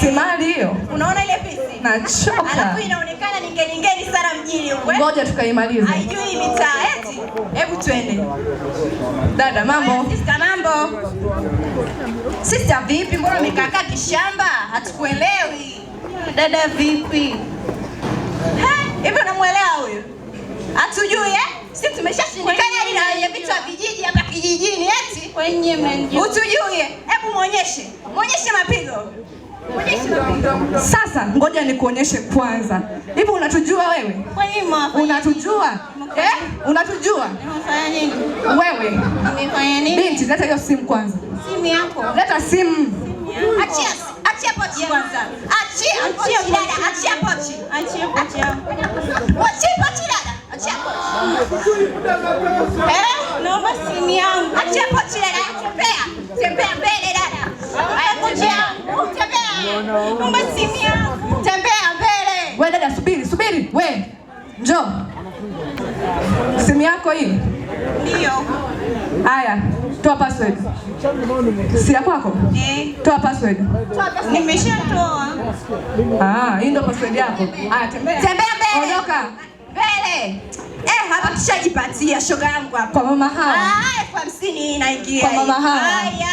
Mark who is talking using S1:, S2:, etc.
S1: Si mali hiyo.
S2: Unaona ile pisi?
S1: Nachoka.
S2: Alafu inaonekana ni ngeni ngeni sana mjini huko. Eh?
S1: Ngoja tukaimalize.
S2: Haijui mitaa eti. Hebu twende.
S1: Dada, mambo.
S2: Sister, mambo. Sister, vipi? Mbona umekaa kishamba? Hatukuelewi.
S3: Dada vipi?
S2: Hivi unamuelewa huyu? Hatujui eh? Sisi tumeshashindikana hadi na wenye vichwa vijiji hapa kijijini eti.
S3: Wenye mnanijua.
S2: Utujui. Hebu muonyeshe. Muonyeshe mapigo. Muonyeshe mapigo.
S1: Sasa ngoja nikuonyeshe kwanza. Hivi unatujua wewe?
S3: Kwa nini mwafanya?
S1: Unatujua? Eh? Unatujua?
S3: Nimefanya nini?
S1: Wewe.
S3: Nimefanya nini?
S1: Binti, leta hiyo simu kwanza.
S3: Simu yako.
S1: Leta simu.
S2: Achia, achia pochi kwanza. Achia pochi dada, achia pochi.
S3: Achia pochi yangu.
S2: Achia pochi dada, achia pochi. Eh?
S3: Naomba simu yangu.
S2: Achia pochi dada, tembea. Tembea mbele dada. Haya pochi yangu. Tembea.
S3: Naomba simu yangu.
S2: Tembea mbele.
S1: We dada, subiri, subiri. We. Njoo. Simu yako hii.
S3: Ndio.
S1: Haya, toa password. Si ya kwako?
S3: Eh.
S1: Toa password.
S3: Nimeshatoa.
S1: Ah, hii ndio password yako. Haya, tembea.
S2: Tembea mbele.
S1: Ondoka.
S2: Mbele. Eh, hapa tushajipatia shoga yangu hapa.
S1: Kwa mama hawa.
S2: Ah, 50,000 inaingia.
S1: Kwa mama hawa.
S2: Haya.